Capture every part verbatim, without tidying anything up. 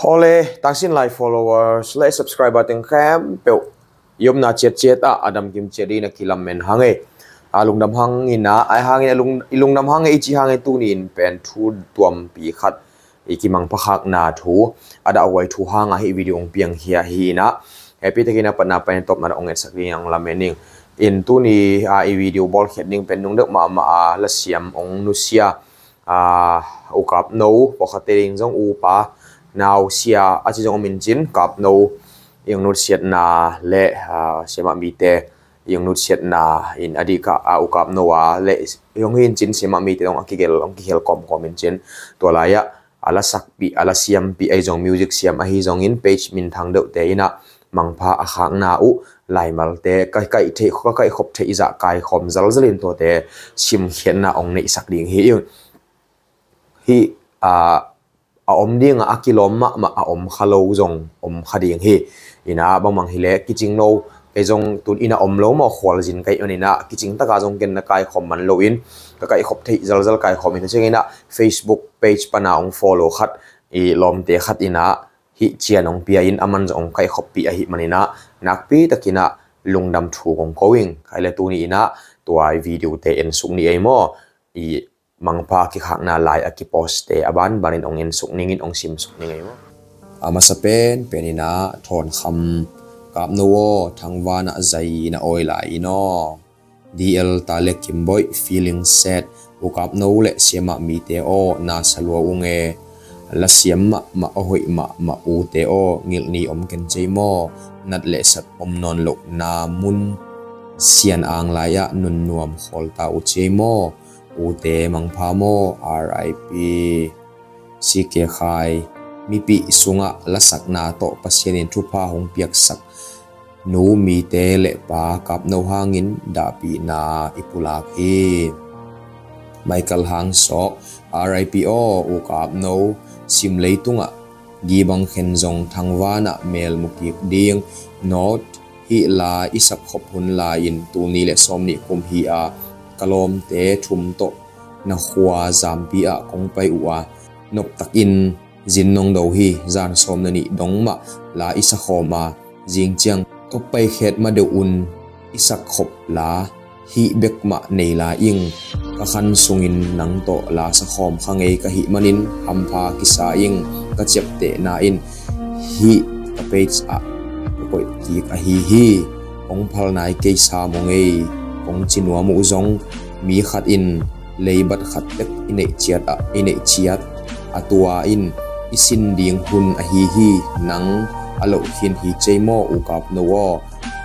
Awle, Tangsin Lai followers le subscriber teng khempeuh i omna ciatciat ah a damkim ciat dingin a kilamen hang e. A lungdam hangin ah, a hangin a lung, i lungdam hang e, i ci hang e, tuni in pen thu tuampi khat, i kimangpha khakna thu, a dahhuai thu hanga hih video hong piang hi a, hi in ah, hehpihtakin a patna panin tawpna ong etsak dingin ong lamen ing. In tuni a i video bawlkhiat ding pen nungdeuh mahmah a lasiam ong nusia, a, U Kap No, pawlkhatte ding zong upa, nau sia a ci zong om in cin, Kap No i ong nutsiatna le, a, siamah mite i ong nutsiatna in a dih kah a, U Kap No a le i ong hi in cin, siamah mite dong a kigel, ong kihel kawmkawm in cin. Tua lai-ah a lasakpih, a lasiampih ahi zong, music siam ahi zongin page minthang deuhte in ah mangpha a khakna uh laimalte ka kaih theih, ka kaihkhop theih zah kaikhawm zalzal in tuate simkhiatna ong neihsak ding hi ing. Hih, a, a om dingah a kilawm mahmah a om kha lo zong om kha ding hi. In ah bangbang hileh kicing no, kei zong tun in ah om lo maw, khualzin ka hih manin ah kicing taka zong ken na kaikhawm man loin ka kaihkhop theih zalzal kaikhawm in, a ciangin ah Facebook page pana ong follow khat, i lawmte khat in ah hih cian ong pia in, aman zong ong kaihkhoppih ahih manin ah nakpitakin ah lungdam thu kong ko ing. Khai le tuni in ah tua i videote ensuk ni ei maw, i mangpha kikhakna lai a kipostte a banbanin ong ensuk ning in, ong simsuk ning ei maw. A masa penpen in ah Thawnkham, Kap No aw, thangvanah zai na awi lai in aw. D L Tale Kimboih, feeling sad. U Kap No le siamah mite aw, na sa lua ung e. Lasiam mahmah, a hoih mahmah ute aw, ngilh ni om ken cei maw. Nat le sat om nawn loh na mun sian ang lai-ah nunnuam khawl ta uh cei maw. Ute mangpha maw, R I P. C K Khai, mipih sungah lasakna tawh Pasian in thupha hong piaksak nu mite le pa Kap No hangin dahpihna i pulak hi. Michael Hang Sawk, R I P aw, U Kap No, sim leitungah gibang khen zong thangvanah mel mu kik ding. Note, hih la i sakkhop hun lai-in tul nih le sawmnih kum hi a, ka lawmte thum tawh na khua Zampi ah kong pai uh a, noptakin zin nong do hi. Zan sawm na nih dong mah la i sakhawm a, zing ciang tawh paikhiat ma deuh un i sakkhop la hih bek mah nei lai ing. Ka khan sungin nang tawh la sakhawm kha ngei ka hih manin hampha kisa ing. Ka ciaptehna in hih ka page ah ka koih kik ahi hi. Kong phal nai kei sam aw ngei, kong ci nuam uh zong, mi khat in leibat khat bek i neih ciat ah, i neih ciat a tua in i sin ding hun ahi hi. Nang a loh khin hi cei maw, U Kap No aw.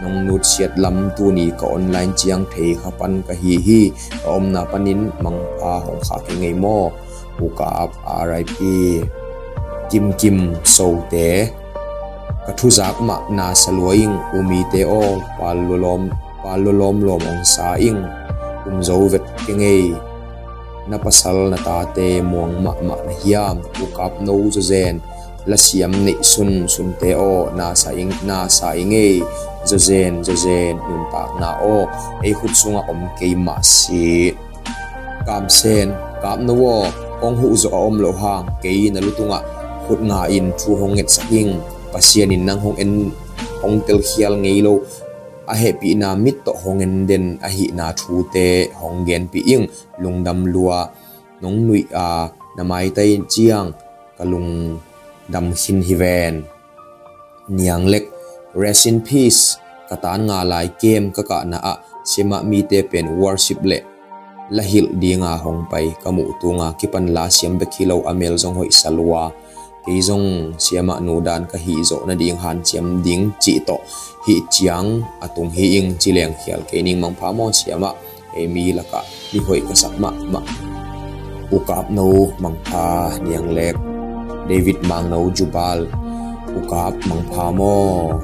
Nong nutsiat lam tuni ka online ciang thei kha pan ka hi hi. Ka omna panin mangpha hong khak hi ngei maw, U Kap, R I P. Kim Kim Sote, ka thuzak mah na sa lua ing, U mite aw, pal lua lawm, pal lua lawmlawm ong sa ing. Um zo vet kei ngei. Na pasal na tate muang mahmah na hiam? U Kap No zawzen, lasiam neih sunsunte aw, na sa ing, na sa ing ei. Zawzen, zawzen, nuntakna aw, ei khut sungah om kei mah si. Kamsen, Kap No aw, kong huh zawh a om loh hang kei na lutungah khut nga in thu hong ngetsak ing. Pasian in nang hong en, hong telkhial ngei lo a hehpihna mit tawh hong en den ahihna thute hong genpih ing. Lungdam lua, nong nuih a na maitai ciang ka lungdam khin hi ven. Niang Lek, rest in peace. Ka tan nga lai kem ka kahna ah siamah mite pen worship le la hilh dinga hong pai ka muh tunga kipan la siam bek hi lo a mel zong hoih sa lua. Kei zong siamah nu dan ka hih zawh nading hanciam ding cih tawh hih ciang a tung hi ing. Ci leng khial kei ning, mangpha maw siamah. Ei mi lakah mi hoih ka sak mahmah. U Kap No mangpha. Niang Lek, David Mangno Jubal, U Kap mangpha maw.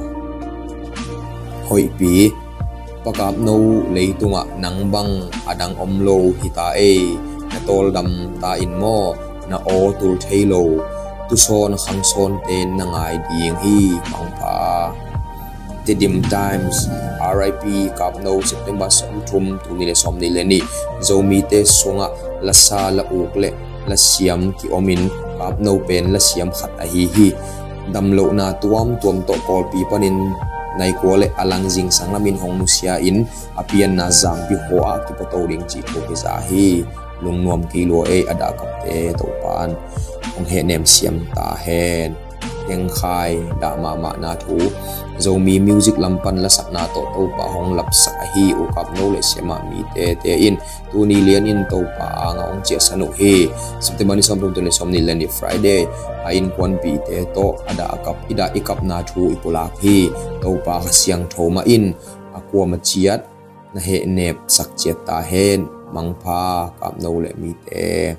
Hoihpi, Pa Kap No, leitungah nang bang a dang om lo hi ta ei. Na tawldam ta in maw, na aw tul thei lo. Tusawn khangsawnte na ngai ding hi, mangpha. Tedim Times, R I P Kap No, September sawmthum, tul nih le sawmnih le nih. Zomite sungah lasa, la uk le lasiam kiomin Kap No pen lasiam khat ahi hi. damlohna tuamtuam tawh Kawlpi panin nai kua le a lang zingsang lamin hong nusia in a pianna Zangpi khua-ah kipuato ding cih thu kiza hi. Lungnuam kei lua ei, a dahkapte Topa'n hong hehnem siam ta hen. Tengkhai dah mahmahna thu, Zomi music lam pan lasakna tawh Topa hong lapsak ahi U Kap No le siamah mite te in tuni lianin Topa angah hong ciahsan uh hi. September ni sawmthum, tul ni sawmnih le nih Friday, a innkuanpihte tawh a dah a kap, i dah i kapna thu i pulak hi. Topa Kha Siangtho mah in a kuamah ciat na hehnepsak ciat ta hen. Mangpha Kap No le mite.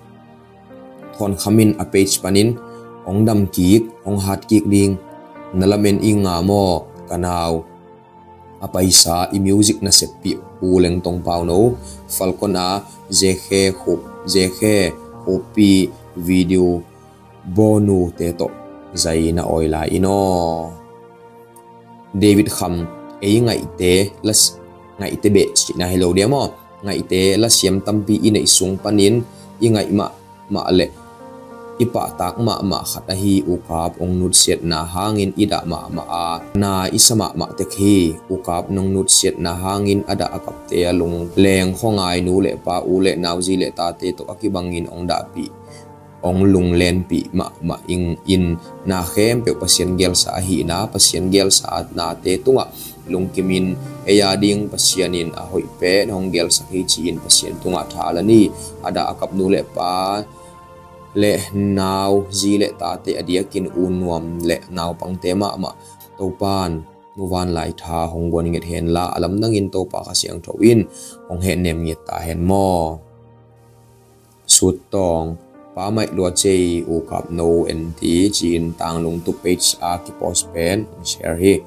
Thawn Kham in a page panin hong dam kik, hong hat kik ding, na lamen ing nga maw ka nau? A paisa i music na seppih U Leng Tong Pau No, Falcon a Zekhe Khup, Zekhe Khuppi video bawnu te tawh zai na awi lai in aw. David Kham, ei ngaihte la s-, ngaihte beh cihna hi lo dia maw? Ngaihte lasiam tampi i neih sung panin i ngaih mahmah le i pahtak mahmah khat ahi U Kap hong nutsiatna hangin i dah mahmah a, na i sa mahmah tek hi. U Kap nong nutsiatna hangin a dah a kapte a lungleng khuangai nu le pa, u le nau, zi le tate tawh a kibangin hong dahpih, hong lunglenpih mahmah ing in, na khempeuh Pasian gelsa ahihna, Pasian gelsa nate tungah lungkimin, ei a ding Pasian in a hoih pen hong gelsak hi ci-in Pasian tungah tha la ni. A dah a kap nu le pa le nau, zi le tate, a diakin u nuam le naupangte mahmah Topa'n muvanlai tha hong guan nget hen la, a lamdangin Topa Kha Siangtho in hong hehnem ngiat ta hen maw. Sut Tawng, Pa Maih Lua Cei, U Kap No en ti ci-in Tanglungtu page a kipost pen hong share hi.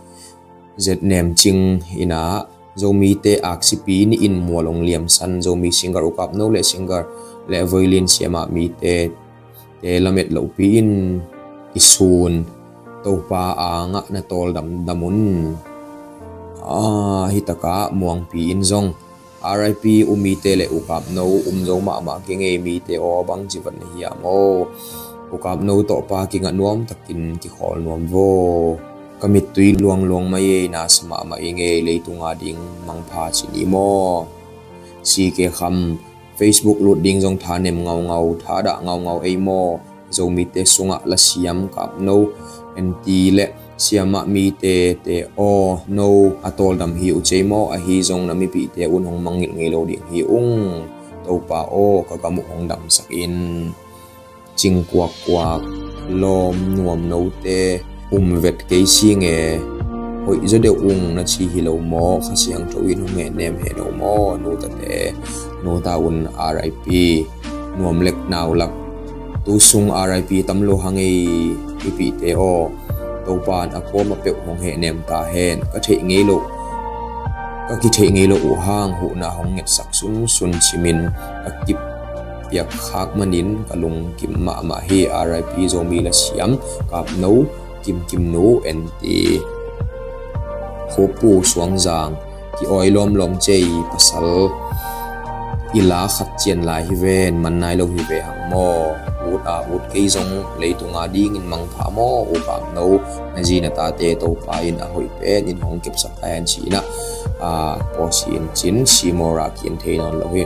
Zet Nem Cing in ah, Zomite aksipi nih in mual hong liamsan Zomi singer U Kap No le singer le violin siamah mite te lamet lohpi in i sun Topa angah na tawldam dam un. Ah, hitakah Muangpi in zong R I P U mite le U Kap No um zo mahmah kei ngei mite aw, bangci vat na hiam aw. U Kap No tawh Pa kingah nuam takin kikhawl nuam vo. Ka mittui luangluang mai ei, na sa mahmah i ngei, leitunga ding mangpha ci ni maw. C K Kham, Facebook lut ding zong tha nem ngaungau, tha dah ngaungau ei maw. Zomite sungah lasiam Kap No en ti le siamah mite te aw, no a tawldam hi uh cei maw, ahi zong na mipihte un hong mangngilh ngei lo ding hi ung. Topa aw, ka gam uh hong damsak in. Cingkuakkuak, lawm nuam note um vet kei si nge, hoih zaw deuh ung na ci hi lo maw, Kha Siangtho in hong hehnem hen aw maw, nu tate, nu ta un R I P. Nuam lek nau lak, tu sung R I P tam lo hang ei, i pihte aw. Topa'n a kuamah peuh hong hehnem ta hen, ka theih ngei lo, ka kitheih ngei lo uh hang huhna hong ngetsak sunsun cimin ka kip piak khak manin ka lungkim mahmah hi. R I P Zomi lasiam Kap No, Kimkimnu en ti. Khupu Suangzang, ki-awi lawmlawm cei, pasal i la khat cian lai hi ven, man nai lo hi ve hang maw. Ut a ut kei zong leitunga dingin mangpha maw, U Kap No, na zi na tate Topa in a hoih pen in hong kepsak ta hen ci-in ah, a, pawsin cin simora kin thei nawn lo hi.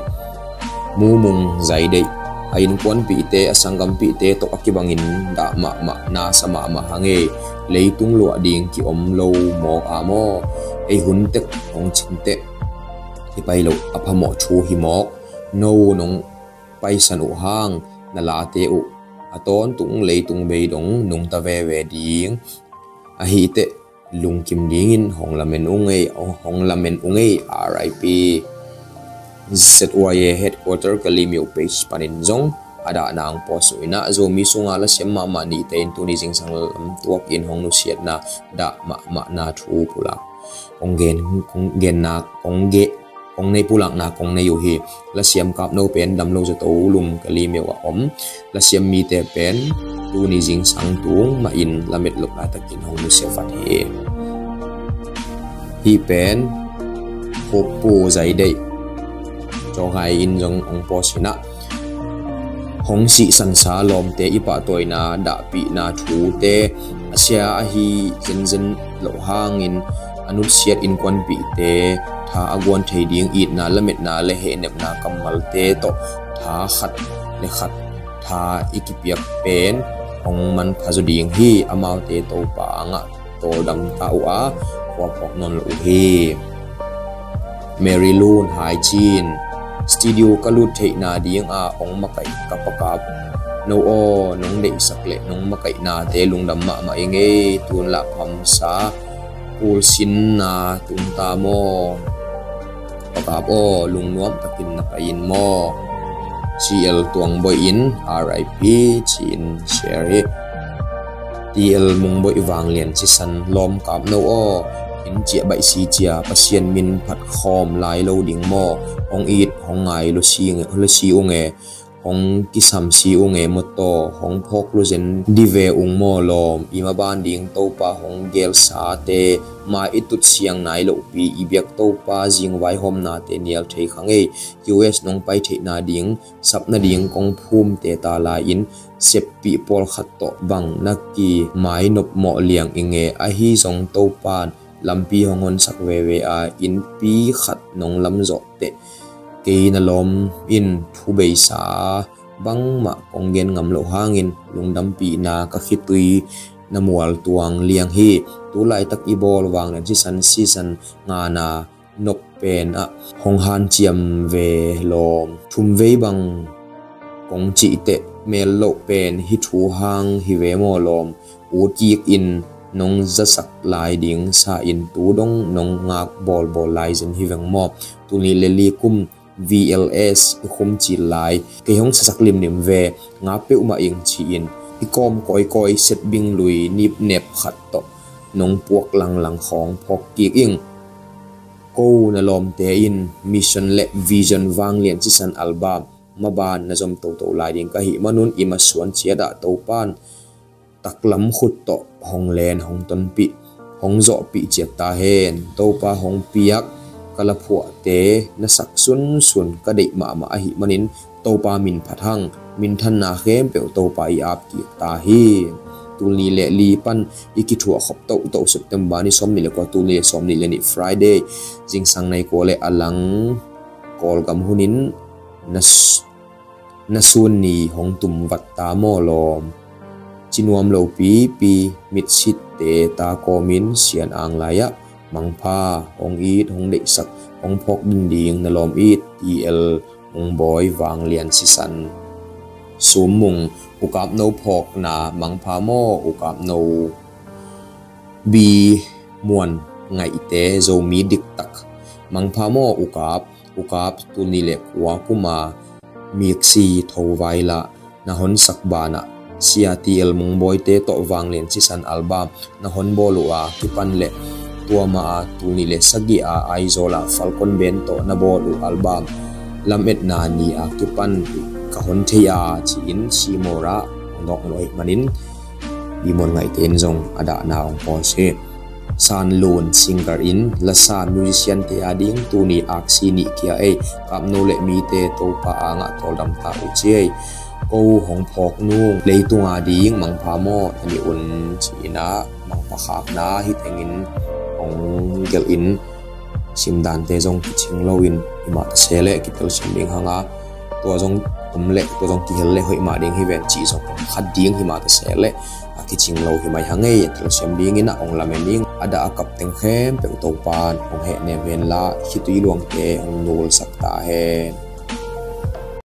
Mumung Zaideih, a innkuanpihte, a sanggampihte tawh a kibangin dah mahmah, na sa mahmah hang ei, leitung luah ding ki-om lo mawk a maw. Ei hun tek hong cin teh, hi pai lo a phamawh thu hi mawk. No nong paisan uh hang na late uh a tawntung leitung bei dong nungta veve ding. Ahi teh lungkim dingin hong lamen ung ei, hong lamen ung ei, R I P. Z Y A headquarter Kalimyo page panin zong a dahna hong post uh in ah, Zomi sunga lasiam mahmah nihte in tuni zingsang lam tuakin hong nusiatna dah mahmahna thu pulak. Kong gen, kong genna, kong ge, kong nei pulakna kong nei uh hi. Lasiam Kap No pen dam lo zato lum Kalimyo a om. Lasiam mite pen tuni zingsang tung mahin lamet loh laitakin hong nusia vat hi. Hih pen Khupu Zaideih, Cawhai in zong hong post in ah, hong sihsansa lawmte i pahtawina dahpihna thute a sia ahi zenzen loh hangin a nutsiat innkuanpihte tha a guan thei ding itna lametna le hehnepna kammalte tawh tha khat le khat tha i kipiak pen hong manpha zaw ding hi. Amaute Topa angah tawldam ta uh a, khuaphawk nawn lo uh hi. Mary Lun Hai Chin, studio ka lut theihna dinga hong makaih ka pakap no aw, nong deihsak le nong makaihnate lungdam mahmah ing ei. Tun lah phamsa kulsinna tungta maw? Pakap aw, lungnuam takin na pai in maw? C L Tuangboih in R I P ci-in share hi. T L Mungboih Vanglian Sisan lawm kap no aw, in ciah baih si cia Pasian min phat khawm lai lo ding maw? Hong it hong ngai lo si unge, hong kisam si unge maw taw, hong phawk lo zen di ve ung maw lawm? I maban ding Topa hong gelsate mai i tut siang nai lohpi i biak Topa zingvaihawmnate nial thei kha ngei. U S nong pai theihna ding sapna ding kong phumte ta lai-in seppih pawlkhat tawh bang na kimainop mawh liang i nge? Ahi zong Topan lampi hong honsak veve a, innpi khat nong lamzawh teh kei na lawm in. Thubeisa bangmah kong gen ngam loh hangin lungdampihna ka khitui na mual tuang liang hi. Tu laitak i bawl Vanglian Sisan season ngana nop pen ah hong hanciam ve lawm. Thumvei bang kong cih teh mel loh pen hih thu hang hi ve maw lawm? Ut kik in nong zasak lai ding sa in tu dong nong ngak bawlbawl lai zen hi veng maw? Tul nih le li kum V L S i khum cil lai kei hong sasak limlim ve, ngap peuhmah ing ci-in i kawm kawikawi setbing lui nipnep khat tawh nong puak langlang khawng phawk kik ing. Ko na lawmte in mission le vision Vanglian Sisan album maban na zom toto lai ding ka hih manun i masuan ciat ah Topan taklam khut tawh hong len hong tonpih hong zawhpih ciat ta hen. Topa hong piak ka laphuahte na sak sunsun ka deih mahmah ahih manin Topa min phat hang, minthanna khempeuh Topa i ap kik ta hi. Tul nih le li pan i kithuah khop tohtoh September ni sawm nih le kua, tul nih le sawm nih le nih Friday zingsang nai kua le a lang Kawlgam hunin na, na sun ni hong tum vat ta maw lawm? Ci nuam lo pipi mitsitte ta kawmin sian ang lai-ah mangpha hong it hong deihsak hong phawk din ding na lawm it. T L Mungbawi Vanglian Sisan. Sum Mung, ukap no phawkna mangpha maw? Ukap no Bi Muan Ngaihte Zomi diktak mangpha maw? Ukap, ukap, tul nih le kua kuma miksi thovai lah na honsak banah Sia T L Mungbawite tawh Vanglian Sisan album na honbawl uh a kipan le tua ma a tul nih le sagih a Aizawl ah Falcon Band tawh na bawl uh album lametna ni a kipan ka hon thei a ci-in Simora hong dawng lo ahih manin Bi Muan Ngaihte in zong a dahna hong post hi. San Lun singer in lasa musician te a ding tuni aksi nih kia ei, kap no le mite Topa angah tawldam ta uh ci ei. Ko hong phawk nung leitung a ding mangpha maw na nih un ci-in ah mangpha khakna hi tengin hong gelh in simdante zong kicing loin himah ta se le kitel siam ding hang a, tua zong om le tua zong kihel le hoih mah ding hi ven cih zong om khat ding himah ta se le a kicing lo himai hang ei. Telsiam dingin ah hong lamen ding a dah a kap teng khempeuh Topan hong hehnem hen la khitui luangte hong nulsak ta hen.